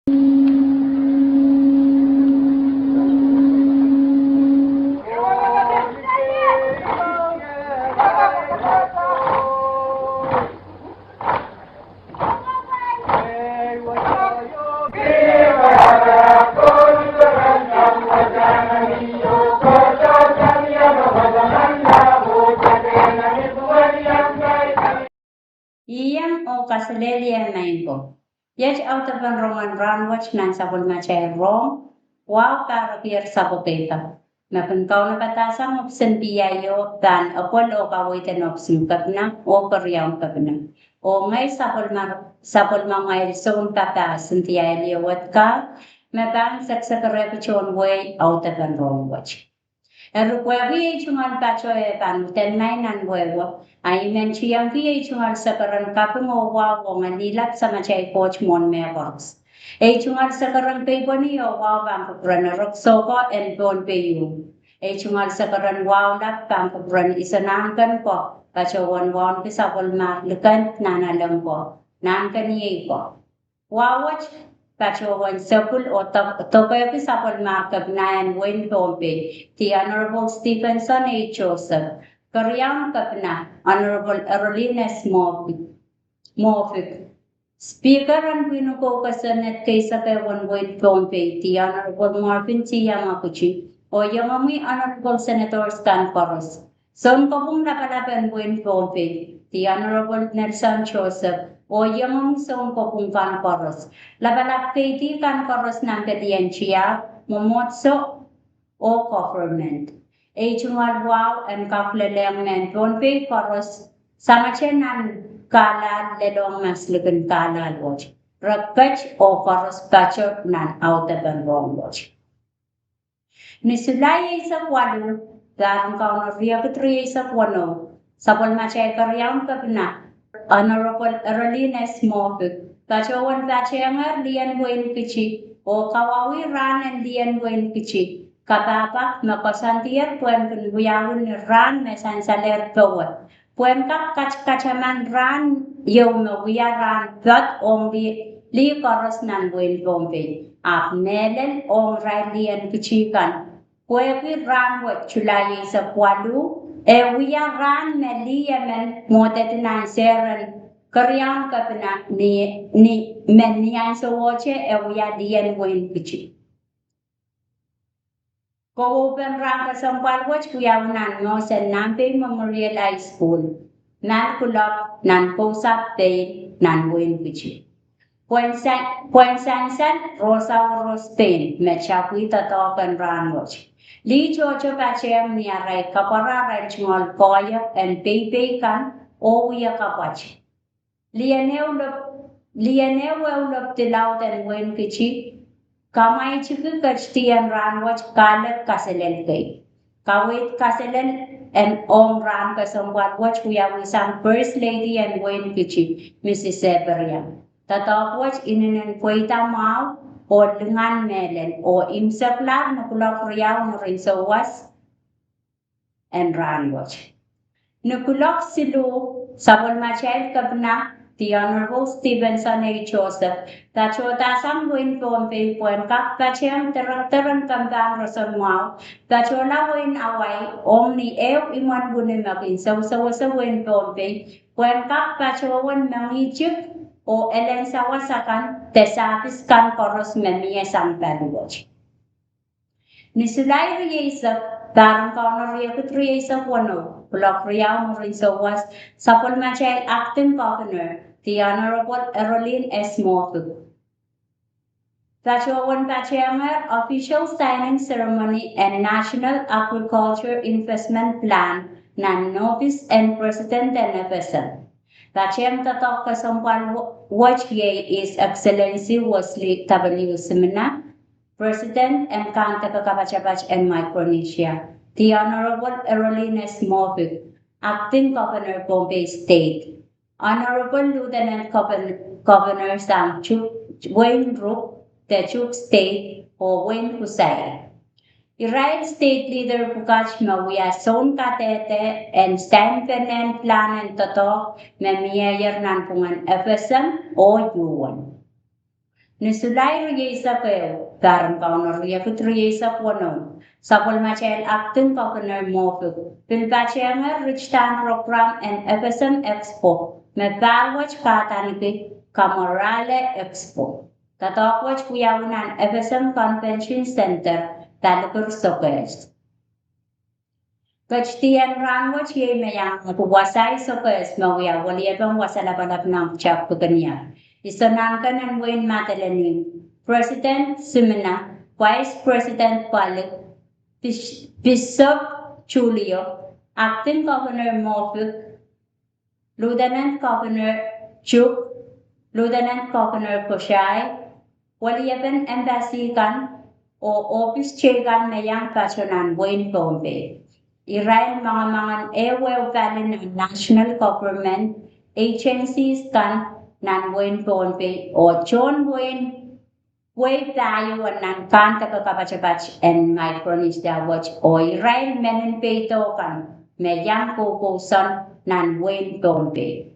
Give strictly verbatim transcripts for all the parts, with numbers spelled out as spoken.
Iang oh kaselehlie maing ko. Iet audepen rongen rahnwet nan sapwellimatail rong, wahu pahrekier sapwokeipa. Me kin kaunopada sang ohpis en P I O pahn epwel oh kaweid en ohpis en kepina oh keriaun kepina. Oh ngehi sapwellimamwail soun papah Cynthia Elioweth Carr, me pahn seksekerehki tohn wehi audepen rong wet. Eri pwehki ei tungoal pato e pahn uhdahn mai nan wehwe, a I men tiengki ei tungoal sekeren kaping oh wahu ong en lap Samatail Koht mwohn mehkoaros. Ei tungoal sekeren keipweni oh wahu pahn kupwuren erekiso ko en Pohnpei ieu. Ei tungoal sekeren wahu lap pahn kupwuren iso nahnken ko, patohwan wauneki sapwellimar likend nahnalek ko, nahnken iei ko. Wahu wet patohwan sekul oh dok-, dokehki sapwellimar kepina en wehin Pohnpei, The Honorable Stephenson A. Joseph, keriaun kepina, Honorable Eroline S. Moffitt, Moffitt, Speaker en pwihn en keisekei en wehin Pohnpei, The Honorable Marvin T. Yamaguchi, oh iengomwi Honorable Senators kan koaros. Sounkopwung lapalap en wehin Pohnpei, The Honorable Nelson Joseph, oh iengomwi sounkopwung kan koaros. Lapalap keidi kan koaros nan pelien tiahk, mwomwohdiso, oh government. Ei tungoal wahu en kak lelehng mehn Pohnpei koaros, sangete nan kahlahl lelohng maslikin kahlahl wet. Re ket oh koaros pato nan audepen rong wet. Ni Sulai eisek waluh, pahr en Kauno riekid rieisek weneu, sapwellimatail keriaun kepina, Honorable Eroline S. Moffitt, patohwan patehnger lien wehin Kitti, oh kawauwih rahn en lien wehin Kitti, kapahpa me koasoandier pwehn kin wiawi ni rahn me sansalehr powe. Pwehn kak kat-, kataman rahn ieu me wia rahn pwukat ong lih, lih koaros nan wehin Pohnpei. Ahpw mehlel ong irail lien Kitti kan. Pwehki rahn wet Sulai eisek waluh, e wia rahn me lih emen mwohdedi nan seren keriaun kepina ni, ni, me ni ansowohte e wia lien wehin Kitti. Kowoupen rahn kesempwal wet wiawi nan mohs en Nampei Memorial High School, nan kuloak, nan Kousap Pein, nan wehin Kitti. Pwehn san-, pwehn sansal Rosa oh Rose Pein, me tapwih doadoahk en rahn wet. Lih tohto patehng ni arail kapwara arail tungoal koahiek en peipei kan, oh wia kapwat. Lien ehu lop-, lien ehu ehu lopdi laud en wehin Kitti, kamwaitiki ketidi en rahn wet kahlek kaselel kei. Kaweid kaselel en ong rahn kesempwal wet wiawi sang First Lady en wehin Kitti, Mrs. Eberia. Doadoahk wet inenen pweida mwahu oh lingan mehlel oh imwseklahr ni kuloak riau mwurin souwas en rahn wet. Ni kuloak siluh, sapwellimatail kepina, The Honorable Stephenson A. Joseph, patohda sang wehin Pohnpei pwehn kak patehng director en kempahn roson mwahu, patohla wehin Hawaii, ong ni ehu imwen wini me kin sewesewese wehin Pohnpei, pwehn kak patohwan mengihtik oh elen sawas akan de sahpis kan koaros me mie sang pali wet. Ni Sulai rieisek, pahr en Kauno riekid rieisek weneu, kuloak riau mwurin souwas, sapwellimatail Acting Governor, The Honorable Eroline S. Moffitt, patohwan patehnger official signing ceremony en National Agriculture Investment Plan nan ohpis en President en F S M. Patehng doadoahk kesempwal wet iei His Excellency Worsley W. Simina, President en Kandeke Kapatapat en Micronesia, the Honorable Eroline S. Moffitt, Acting Governor, Pohnpei State, Honorable Lieutenant Govern-, Governor sang Chuuk, Wein Rook, de Chuuk State, oh Wein Kusai. Irail State Leader pwukat me wia sounkadehde en sain penen plan en doadoahk me mieier nanpwungen F S M oh U N. Ni Sulai rieisek ehu, pahr en Kauno riekid rieisek weneu, sapwellimatail Acting Governor Moffitt pil patehng rihdahn program en FSM Expo, me pahr wet kahdaneki Kamourale Expo. Doadoahk wet wiawi nan FSM Convention Center, Palikir Sokehs. Ketidien rahn wet iei me iang wasa sokehs me wia weliepen wasa lapalap nan pwutak Pikinier. Iso nan ken en wehin Madolenihmw, President Simina, Vice President Palik, Bis-, Bishop Julio, Acting Governor Moffitt, Lieutenant Governor Chuck, Lieutenant Governor Koshai, weliepen embassy kan, oh ohpis teikan me iang patoh nan wehin Pohnpei. Irail mangamangen ehuehu pali nan national government agencies kan nan wehin Pohnpei, oh tohn wehin wehi pahieu nan kahndeke kapatapat en Micronesia wet, oh irail menimpeido kan me iang koukousoan nan wehin Pohnpei.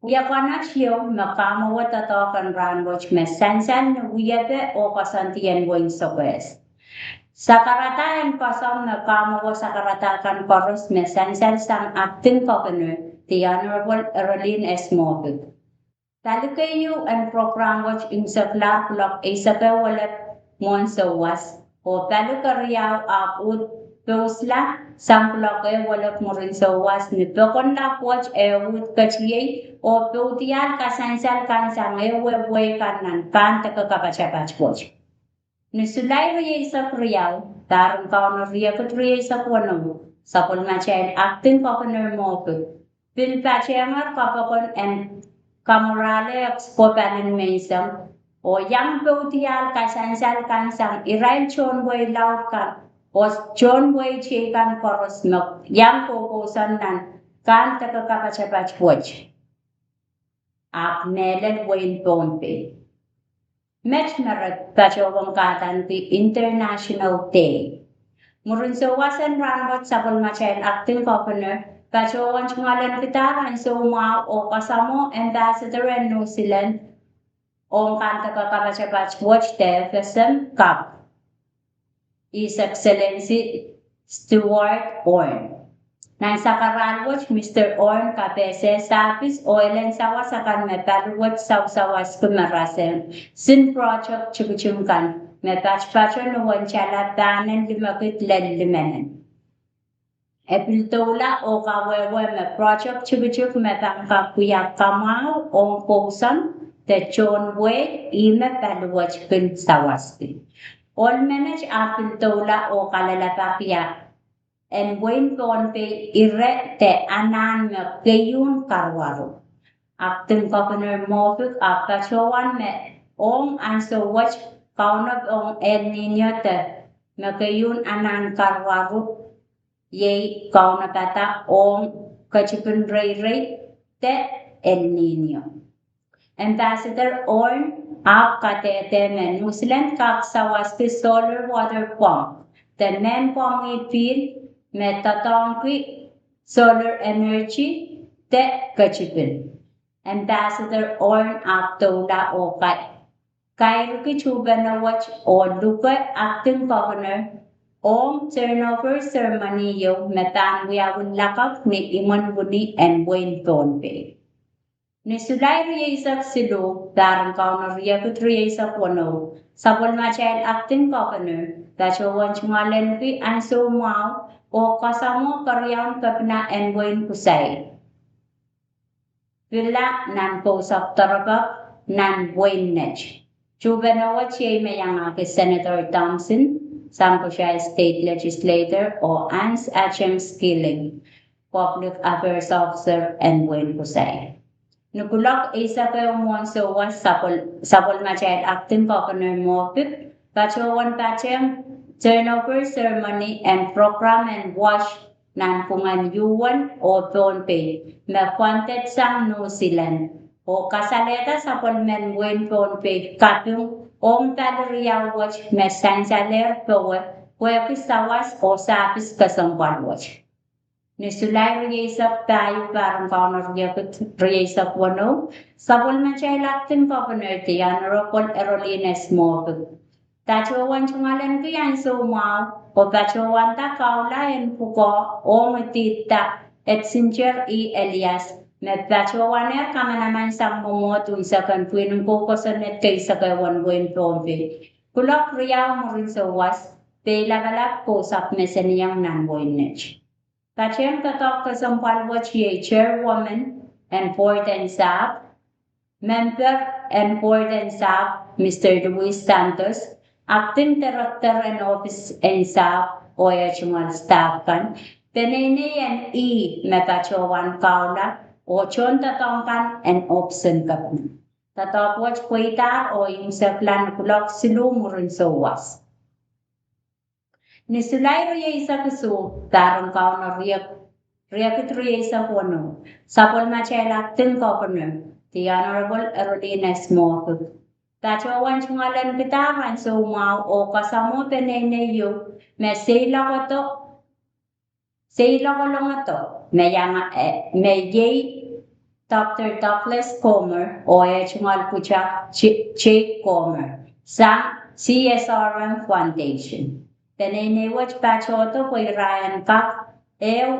Wia koanat ieu me kamwowe doadoahk en rahn wet me sansal ni wiepe oh koasoandi en wehin Sokehs. Sakarada en koasoi me kamwowe sakarada kan koaros me sansal sang Acting Governor, The Honorable Earlene S. Moffitt. Pali keieu en program wet imwisekla kuloak eisek ehu welep mwohn souwas, oh pali keriau ahpw uhd pousla sang kuloak ehu welep mwurin souwas ni pokon lap wet eh uhd ketiei oh poudiahl kasansal kan sang ehuehu wehi kan nan kahndeke kapatapat wet. Ni Sulai rieisek riau, pahr en Kauno riekid rieisek weneu, sapwellimatail Acting Governor Moffitt pil patehng kapokon en Kamourale Expo pali menseng, oh iang poudiahl kasansal kan sang irail tohn wehi laud kan, oh tohn wehi teikan koaros me iang koukousoan nan kahndeke kapatapat wet. Ahpw mehlel wehin Pohnpei. Met me re patohwan kahdaneki International Day. Mwurin souwas en rahn wet sapwellimatail Acting Governor patohwan tungoalenkidahr ansou mwahu oh kasamwo Ambassador en New Zealand ong kahndeke kapatapat wet de FSM kap, His Excellency Stuart Hone. Nan sakarail wet, Mister Hone kapehse sahpis oh elen sawas akan me pali wet sawaski me rasehng sin project tikitik kan me patopato ni uwen tala pahnen limekid lel limenen. E pil doula oh kawehwe me project tikitik me pahn kak wia kamwahu ong kousoan de tohn wehi me pali wet kin sawaski. Ohl menet ahpw pil doula oh kalelapak ia en wehin Pohnpei ire de anahn me keiun karuwaru. Acting Governor Moffitt ahpw patohwan me ong ansou wet kaunop ong El Niño de me keiun anahn karuwaru, iei kaunopada ong ketipin reirei de El Niño. Ambassador Hone ahpw kadehde me New Zealand kak sawaski solar water pump de mehn pwomwi pihl me doadoahngki solar energy de ketipin. Ambassador Hone ahpw doula oh kairiki tuhpeno wet oh luke Acting Governor ong turnover ceremony ieu me pahn wiawi lakapw ni imwen wini en wehin Pohnpei. Ni Sulai rieisek siluh, pahr en Kauno riekid rieisek weneu, sapwellimatail Acting Governor patohwan tungoaleniki ansou mwahu oh kasamwo keriaun kepina en wehin Kusai, pila nan kousapw doaropwe nan wehin Net. Tuhpeno wet iei me iangahki Senator Thompson, sang Kusai State Legislator, oh Hans Acheng Skilling, Public Affairs Officer en wehin Kusai. Ni kuloak eisek ehu mwohn souwas, sapwellimatail Acting Governor Moffitt patohwan patehng turnover ceremony en program en WASH nanpwungen U N oh Pohnpei me funded sang New Zealand, oh kasalehda sapwellimen wehin Pohnpei kaping ong pali riau wet me sansalehr powe pwehki sawas oh sahpis kesempwal wet. Ni Sulai rieisek pahieu, pahr en Kauno riekid rieisek weneu, sapwellimatail Acting Governor, The Honorable Eroline S. Moffitt, patohwan tungoalenki ansou mwahu oh patohwanda kahula en pwukoa oh ngidihda Edsinger E. Elias, me patohwanehr kamanaman sang mwomwohd unsek en pwihn en kou kosonned kei seke wen wehin Pohnpei, kuloak riau mwurin souwas, peilapalap kousapw mesenieng nan wehin Net. Patehng doadoahk kesempwal wet iei Chairwoman en Board en Sahpw, Member en Board en Sahpw, Mister Luis Santos, Acting Director en Ohpis en Sahpw oh eh tungoal staff kan, peneinei en ih me patohwan kahula, oh tohndoadoahk kan en ohpis en kepina. Doadoahk wet pweidahr oh imwisekla ni kuloak siluh mwurin souwas. Ni Sulai rieisek isuh, pahr en Kauno riek-, riekid rieisek weneu, sapwellimatail Acting Governor, The Honorable Eroline S. Moffitt, patohwan tungoalenkihda ansou mwahu oh kasamwo peneinei ieu me seiloakodo, seiloakolongodo, me iang, eh, me iei Doctor Douglas Comer oh eh tungoal pwutak J-, Jake Comer, sang C S R M Foundation. Peneinei wet patohdo pwe irail en kak ehu,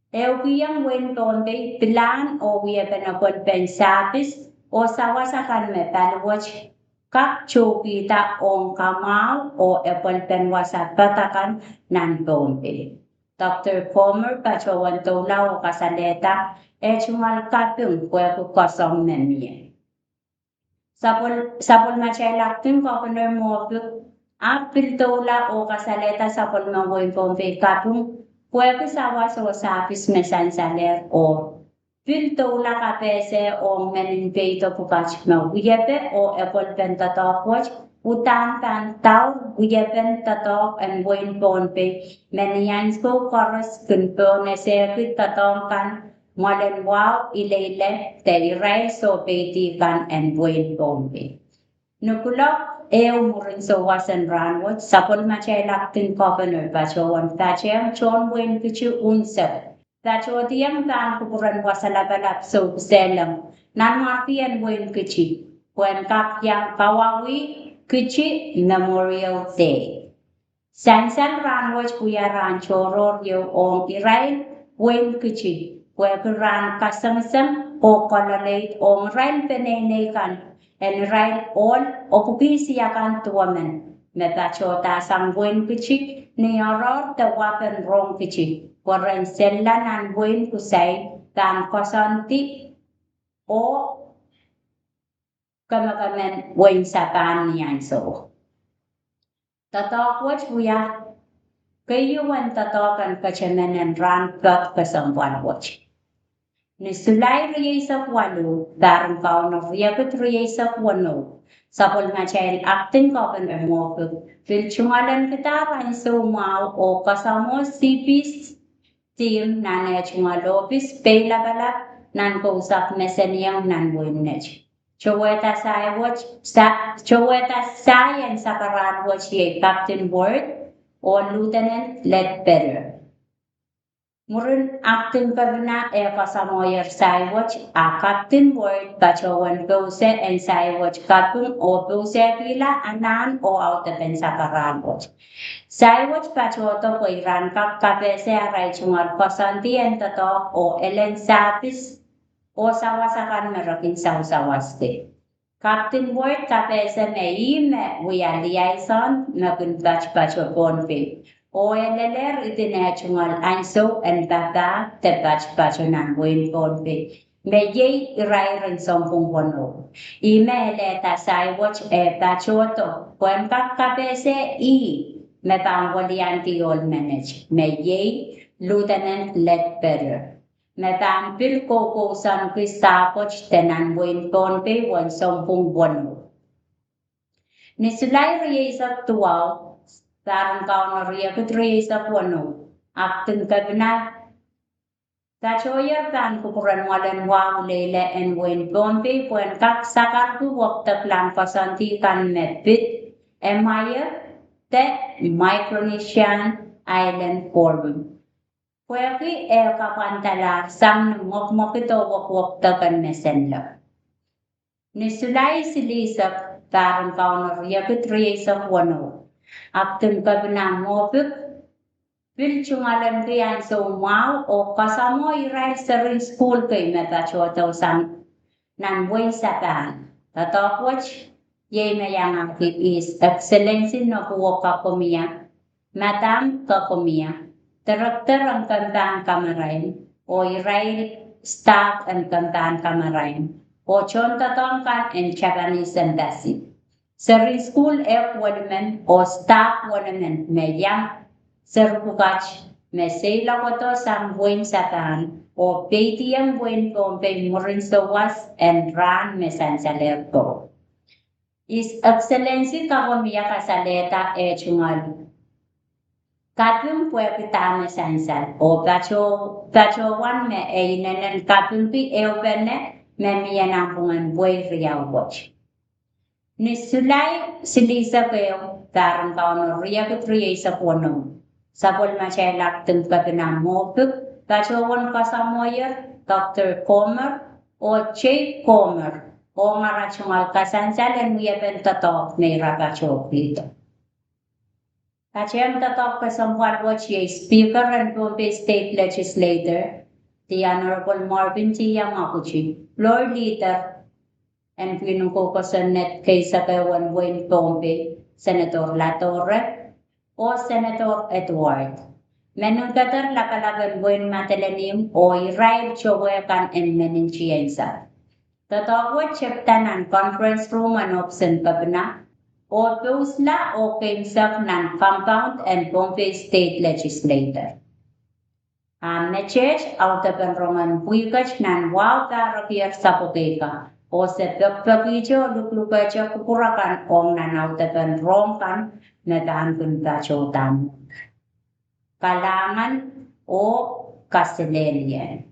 ehukihong wehin Pohnpei pilahn oh wiepen epwelpen sahpis oh sawas akan me paliwet kak tohkihda ong kamwahu oh epwelpen wasa padakan nan Pohnpei. Doctor Comer patohwan doula oh kasalehda eh tungoal kaping pwehki koasoandi me mie. Sapwel-, sapwellimatail Acting Governor Moffitt ahpw pil doula oh kasalehda sapwellimen wehin Pohnpei kaping pwehki sawas oh sahpis me sansalehr oh pil doula kapehse ong mehn peido pwukat me wiepe oh epwelpen doadoahk wet uhdahn pahn daur wiepen doadoahk en wehin Pohnpei, me ni ansou koaros kin pohnese kid doadoahk kan mwoalen wahu ileile de irail soupeidi kan en wehin Pohnpei. Ni kuloak ehu mwurin souwas en rahnwet, sapwellimatail Acting Governor patohwan patehng tohn wehin Kiti unsek, patohdiong pahn kupwuren Wasa Lapalap Soukisehlong, Nanmwarki en wehin Kiti, pwehn kak iang kawauwih Kiti Memorial Day. Sansal rahnwet wia rahn tohrohr ieu ong irail wehin Kiti, pwehki rahn kasengiseng oh kololeid ong irail peneinei kan en irail ohl epwiki isiakan duwemen, me patohdahsang wehin Kiti ni oaroahr de wapen rong Kiti, pwe ren sella nan wehin Kusai pahn koasoandi oh kemekemen wehin Sapahn ni ansou. Doadoahk wet wia keieun doadoahk en ketemen en rahn pwukat kesempwal wet. Ni Sulai rieisek waluh, pahr en Kauno riekid rieisek weneu, sapwellimatail Acting Governor Moffitt pil tungoalenkihda ansou mwahu oh kasamwo sipis team nan eh tungoal ohpis peilapalap nan kousapw mesenieng nan wehin Net. Towehda sai wet, sa-, towehda sai en sakarahr wet iei Captain Ward oh Lieutenant Ledbetter. Mwurin Acting Governor eh kasamwohier sai wet, a Captain Ward patohwan pouse en sai wet kaping oh pousehkihla anahn oh audepen sakarahr wet. Sai wet patohdo pwe irail en kak kapehse arail tungoal koasoandi en doadoahk oh elen sahpis oh sawas akan me re kin sawasawaski. Captain Ward kapehse me ih me wia liaison me kin patopato Pohnpei, oh e lelehr idin eh tungoal ansou en papah de patopato nan wehin Pohnpei, me iei irair en sounpwong weneu. Ih me elehda sai wet eh patohdo pwehn kak kapehse ih me pahn weliandi ohl menet, me iei Lieutenant Ledbetter, me pahn pil koukousoanki sahpwet de nan wehin Pohnpei uwen sounpwong weneu. Ni Sulai rieisek duwau, pahr en Kauno riekid rieisek weneu, Acting Governor patohier pahn kupwuren mwoalen wahu ileile en wehin Pohnpei pwehn kak sakarki wekidek lahn koasoandi kan me pid M I F de Micronesian Island Forum. Pwehki eh kapwandalahr sang ni mwekimwekid oh wokiwokdek en me senleng. Ni Sulai silihsek, pahr en Kauno riekid rieisek weneu, Acting Kepina Moffitt pil tungoalenki ansou mwahu oh kasamwo irail seri sukuhl kei me patohdo sang nan wein Sapahn. Doadoahk wet iei me iangahki His Excellency Nobuo Kagomiya, Madam Kagomiya, Director en kempahn kamarain, oh irail staff en kempahn kamarain, oh tohndoadoahk kan en Japanese Embassy. Seri sukuhl ehk welimen oh staff welimen me iang seri pwukat me seiloakdo sang wein Sapahn oh peidiong wein Pohnpei mwurin souwas en rahn me sansalehr ko. His Excellency Kagomiya kasalehda eh tungoal kaping pwehki dahme sansal oh patohwan me e inenen kapingki ehupene me mie nanpwungen wehi riau wet. Ni Sulai silihsek ehu, pahr en Kauno riekid rieisek weneu, sapwellimatail Acting Kepina Moffitt patohwan kasamwohier Doctor Comer oh Jake Comer ong ara tungoal kasansal en wiepen doadoahk me ira patohkihdo. Patehng doadoahk kesempwal wet iei Speaker en Pohnpei State Legislature, the Honorable Marvin T. Yamaguchi, Floor Leader en pwihn en kosonned keisek ehu en wein Pohnpei, Senator LaTorre oh Senator Edward, meninkeder lapalap en wein Madolenihmw oh irail towe kan en meninkeder. Doadoahk wet tepda nan conference room en ohpis en Kepina oh pousla oh keimwsek nan compound en Pohnpei State Legislature. A meteht audepen rongen pwukat nan wahu pahrekier sapwekei ka, oh se pekipekihte oh luklukehte kupwur akan ong nan audepen rohng kan me pahn kin patohda. Kalahngan oh kaselehlie.